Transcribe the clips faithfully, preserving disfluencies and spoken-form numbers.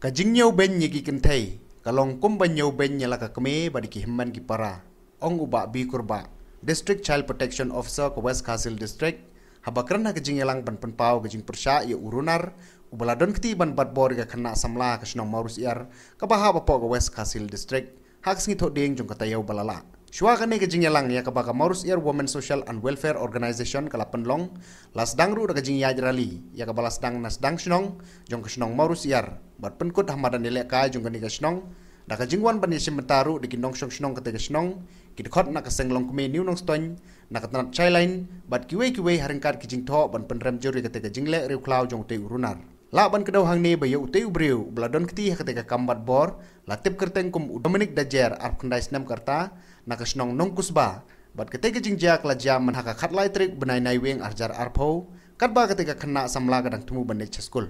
Ka jingñiew beiñ ïa ki kynthei ka long kumba ñiew beiñ ïa la ka kmie bad ïa ki hynmen ki para, ong u Bah B Kurbah, District Child Protection Officer ka West Khasi Hills District, haba kren ha ka jingïalang ban pynpaw ka jingpyrshah ïa u runar uba la don kti ban bat bor ïa ka khynnah samla ka shnong Mawrysiar kaba hap hapoh ka West Khasi Hills District ha ka sngi Thohdieng jong ka taïew ba la lah. Shuwa kane ka jingïalang ïa kaba ka Mawrysiar Women Social and Welfare Organization ka la pynlong, la sdang ruh da ka jingïaid rally ïa kaba la sdang na sdang shnong jong ka shnong Mawrysiar bad pynkut ha madan ïalehkai jong kane ka shnong da ka jingwan ban ïashim bynta ruh da ki nongshong shnong katei ka shnong, ki dkhot na ka seng longkmie New Nongstoiñ, na ka tnat Chailain bad kiwei kiwei ha ryngkat ki jingthoh ban pynrem jur ïa katei ka jingleh riewkhlaw jong utei u runar. Lah ban kdew hangne ba ïa utei u briew uba la don kti ha katei ka kam bat bor la tip kyrteng kum u Dominic Dajer, arphew khyndai snem ka rta, na ka shnong Nongkusba. Bad katei ka jingjia ka la jia mynha ka khatlai tarik u bnai Naiwieng arhajar arphew, katba katei ka khynnah samla ka dang thmu ban leit sha skul.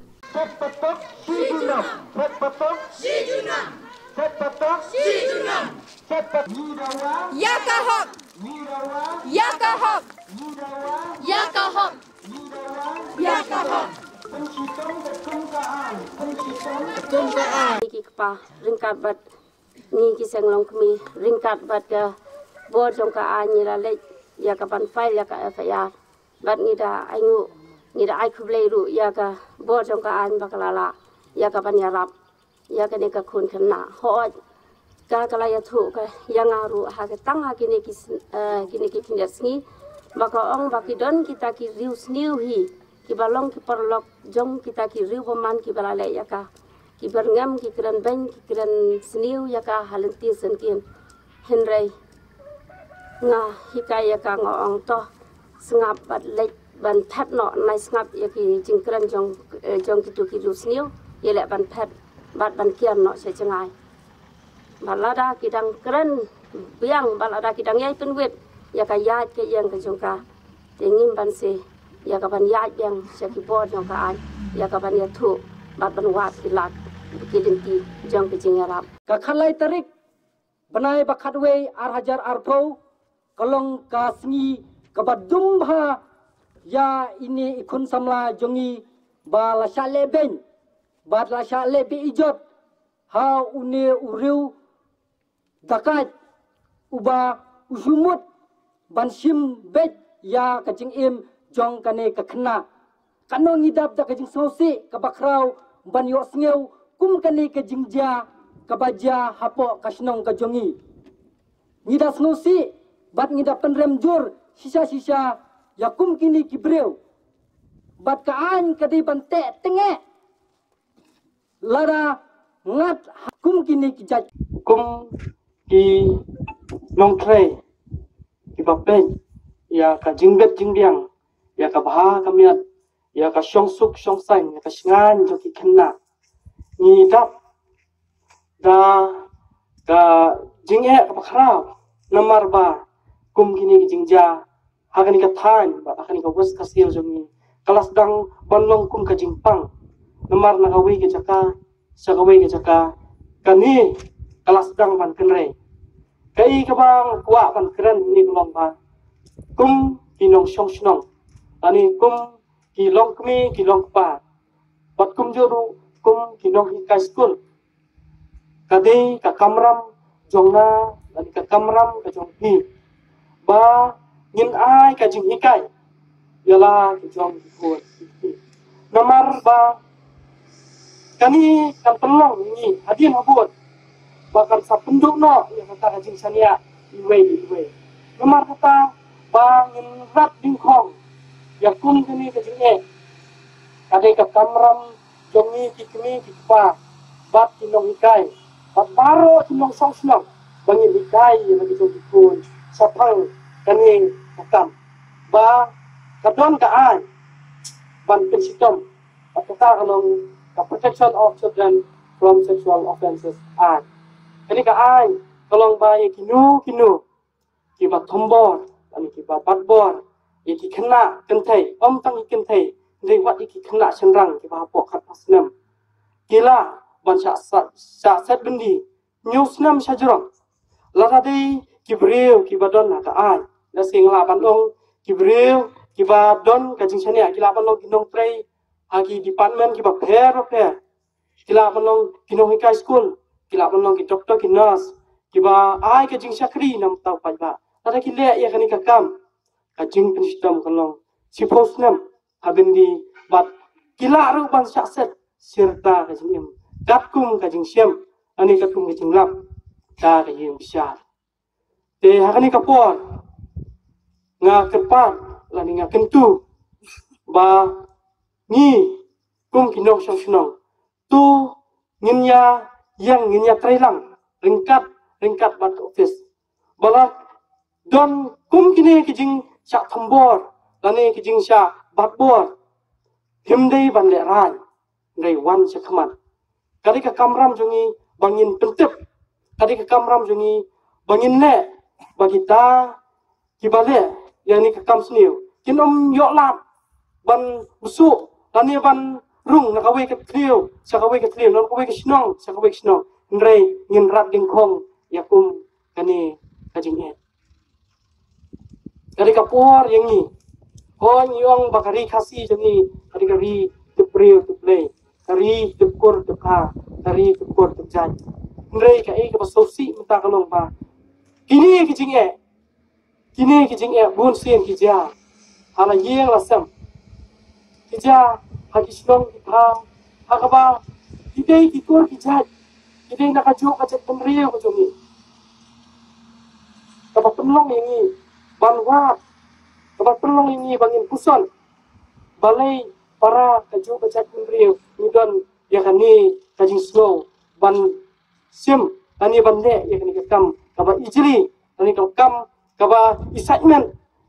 Ïa ka hok! Ïa ka hok! Ïa ka hok! Ïa ka hok! Ki kpa ryngkat bad ngi ki seng longkmie ryngkat bad ka bor jong ka aiñ ngi la leit ïa ka ban file ïa ka F I R. Bad ngi da ai nguh, ngi da ai khublei ruh ïa ka bor jong ka aiñ ba ka la lah ïa ka ban ïarap ïa kane ka khun khynnah. Hooid, ka ka la ïathuh ka ïa nga ruh ha ka tang ha kine ki sn- eh, kine ki khyndiat sngi ba ka ong ba ki don kita ki riewsniew hi kiba long ki paralok jong kita ki riewbymman kiba la leh ïa ka, ki byrngem, ki kren beiñ, ki kren sniew ïa ka ha lynti syngkien. Hynrei nga hikai ïa ka, nga ong to sngap bad leit ban phet noh, nai sngap ïa ki jingkren jong eh, jong kitu ki riewsniew, ïaleh ban phet bad ban kiar noh sha jngai. Bad lada ki dang kren biang, bad lada ki dang ïai pynwit ïa ka ïaid ka ïeng ka jong ka, te ngim banse ïa ka ban ïaid biang sha ki bor jong ka aiñ ïa ka ban ïathuh bad ban wad ki lad ki lynti jong ka jingïarap. Ka khatlai tarik bnai ba khatwei arhajar arphew ka long ka sngi kaba dum bha ïa ine i khun samla jong ngi ba la shah leh beiñ bad la shah leh be-ijot ha une u riew dakait uba u shu mut ban shim beit ïa ka jingim jong kane ka khynnah. Katno ngi dap da ka jingsngewsih kaba khraw ban ïohsngew kum kane ka jingjia kaba jia hapoh ka shnong ka jong ngi. Ngi da sngewsih bad ngi da pynrem jur shisha shisha ïa kum kine ki briew. Bad ka aiñ ka dei ban teh tyngeh lada ngat ha kum kine ki jait. Kum ki nongtrei kiba peit ïa ka jingbit jingbiang, ïa ka bha ka miat, ïa ka shongsuk shongsaiñ, ïa ka shngaiñ jong ki khynnah, ngi dap da ka jingeh kaba khraw namar ba kum kine ki jingjia ha kane ka thaiñ bad ha kane ka West Khasi Hills jong ngi ka la sdang ban long kum ka jingpang namar na kawei ka jaka sha kawei ka jaka kane ka la sdang ban kynrei. Kaei kaba nga kwah ban kren ne ka long ba kum ki nongshong shnong lane kum ki longkmie ki longkpa bad kumjuh ruh kum ki nonghikai skul, ka dei ka kamram jong nga bad ka kamram ka jong phi ba ngin ai ka jinghikai ïa la ka jong ki khun. Namar ba kane kan pynlong ngi hadien habud ba kan sa pynduh noh ïa kata ka jingshaniah iwei iwei. Namar kata ba ngin rat dyngkhong ïa kum kane ka jingeh. Ka dei ka kamram jong ngi ki kmie ki kpa bad ki nonghikai bad baroh ki nongshong shnong ba ngin hikai ïa la ki jong ki khun shaphang kane ka kam ba ka don ka aiñ ban pynshitom. Bad kata ka long ka Protection of Children from Sexual Offences Act. Kane ka aiñ ka long ba ïa kino kino kiba thombor lane kiba batbor ïa ki khynnah kynthei, ym tang ki kynthei, hynrei wat ïa ki khynnah shynrang kiba hapoh khatphra snem, ki lah ban shah, shah, shah set byndi hynñiew snem shajrong. Lada dei ki briew kiba don ha ka aiñ, lehse nga lah ban ong ki briew kiba don ka jingshaniah ki lah ban long ki nongtrei ha ki department kiba pher bapher. ki lah ban long ki nonghikai skul, ki lah ban long ki doktor, ki nurse, kiba ai ka jingshakri namar u paidbah. Lada ki leh ïa kane ka kam, ka jingpynshitom kan long shiphew snem ha byndi, bad ki lah ruh ban shah set sirta ka jingim katkum ka jingshem, lane katkum ka jinglap da ka ïing bishar. Te ha kane ka por nga kyrpad lane nga kyntu ba ngi kum ki nongshong shnong to ngin ïa ïeng, ngin ïa trei lang ryngkat ryngkat bad ka office. Ba la don kum kine ki jingshah thombor lane ki jingshah bat bor, him dei ban lehrain, hynrei wan sha khmat. Ka dei ka kamram jong ngi ba ngin pyntip, ka dei ka kamram jong ngi ba ngin leh ba kita kiba leh ïa kane ka kam sniew kin ym ïoh lad ban bsuh lane ban rung na kawei ka thliew sha kawei ka thliew, na kawei ka shnong sha kawei ka shnong, hynrei ngin rat dyngkhong ïa kum kane ka jingeh. Ka dei ka por ïa ngi. Hooid ngi ong ba ka ri Khasi jong ngi ka dei ka ri tip briew tip Blei, ka ri tip kur tip bha, ka ri tip kur tip jait. Hynrei kaei kaba sngewsih mynta ka long ba kine ki jingeh, kine ki jingeh bun sien ki jia ha la ïing la sem, ki jia ha ki shnong ki thaw ha kaba ki dei ki kur ki jait, ki dei na kajuh ka jaitbynriew ka jong ngi. Kaba pynlong ïa ngi ban wad, kaba pynlong ïa ngi ba ngin puson. Balei para kajuh ka jaitbynriew ngi don ïa kane ka jingsngew ban shim lane ban leh ïa kane ka kam kaba ijli, lane ka kam kaba excitement,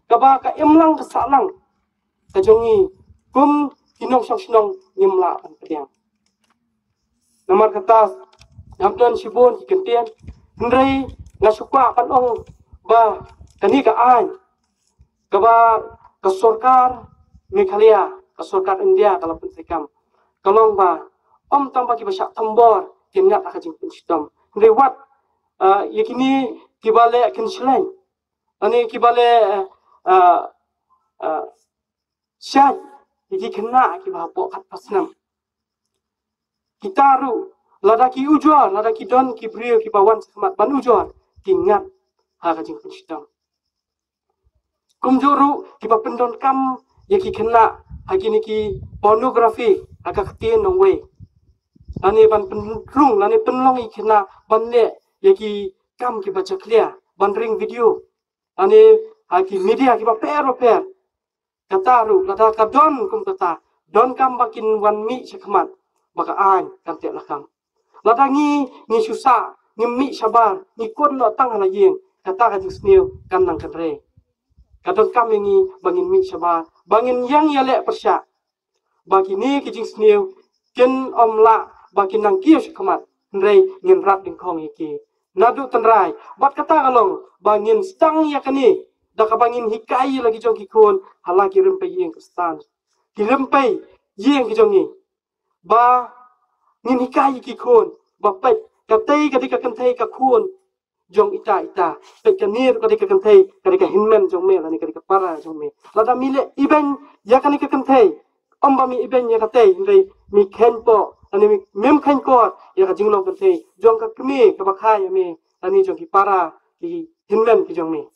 kaba ka imlang ka sahlang ka jong ngi kum ki nongshong shnong ngim lah ban pdiang. Namar kata ngam don shibun ki kyntien, hynrei nga shu kwah ban ong ba kane ka aiñ kaba ka sorkar Meghalaya, ka sorkar India ka la pyntreikam, ka long ba ym tang ba kiba shah thombor kin ngat ha ka jingpynshitom, hynrei wat, ah, ïa kine kiba leh kynshlei lane kiba leh, ah, ah, shait ïa ki khynnah kiba hapoh khatphra snem. Kita ruh lada ki ujor, lada ki don ki briew kiba wan sha khmat ban ujor, ki ngat ha ka jingpynshitom. Kumjuh ruh kiba pyndonkam ïa ki khynnah ha kine ki pornography ha ka ktien nongwei, lane ban pynrung lane pynlong ïa ki khynnah ban leh ïa ki kam kiba jakhlia, ban ring video lane ha ki media kiba pher bapher. Kata ruh lada ka don kum kata, donkam ba kin wan mih sha khmat ba ka aiñ kan teh lakam. Lada ngi, ngi shu sah, ngim mih shabar, ngi kun noh tang ha la ïing, kata ka jingsniew kan nang kynrei. Ka donkam ïa ngi ba ngin mih shabar, ba ngin ïeng ïaleh pyrshah, ba kine ki jingsniew kin ym lah ba kin nang kiew sha khmat, hynrei ngin rat dyngkhong ïa ki naduh tynrai. Bad kata ka long ba ngin sdang ïa kane da kaba ngin hikai ïa la ki jong ki khun ha la ki rympei ïing Khristan, ki rympei ïing ki jong ngi, ba ngin hikai ïa ki khun ba peit, katei ka dei ka kynthei ka khun jong ita ita, peit, kane ruh ka dei ka kynthei, ka dei ka hynmen jong me lane ka dei ka para jong me. Lada me leh ibeiñ ïa kane ka kynthei, ym ba me ibeiñ ïa katei, hynrei me kheiñpoh lane me, mem kheiñkor ïa ka jinglong kynthei jong ka kmie kaba kha ïa me lane jong ki para, ki hynmen ki jong me.